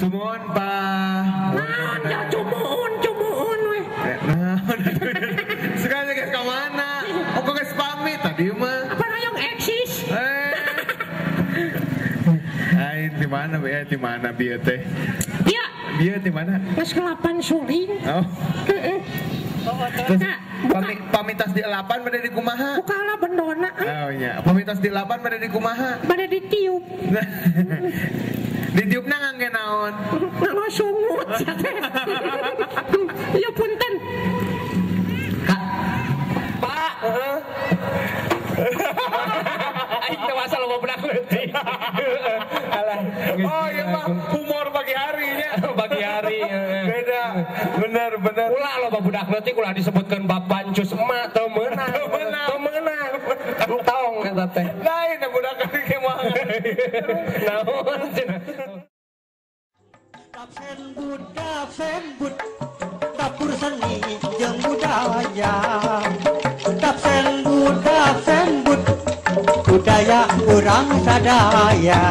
Sumuhun, Pak. Naon ya cumuhun cumuhun we. Naon. Sekarang geus ka mana? Oh, kok geus pamit tadi mah. Apa rayong eksis? Aing di mana be? Di mana bieu teh? Iya. Bieu di mana? Geus kelapan suling. Oh. Terus pamitas di 8 bade di kumaha? Bukalah bendona. Oh iya, pamitas di 8 bade di kumaha? Bade ditiup. Ditiupna ngangge naon? Nganggo sungut. Ya punten. Kak. Pak. Heeh. Aing teh masa loba budak leutik. Alah. Oh iya mah humor pagi harinya. Pagi hari. Beda. Bener bener. Ulah loba budak leutik ulah disebutkeun bapak encus emak teu meunang. Teu meunang. Tong eta teh. Lain budak leutik mah. Naon cenah. Dapsembut dapur seni jeung budaya. Dapsembut dapsembut budaya urang sadaya.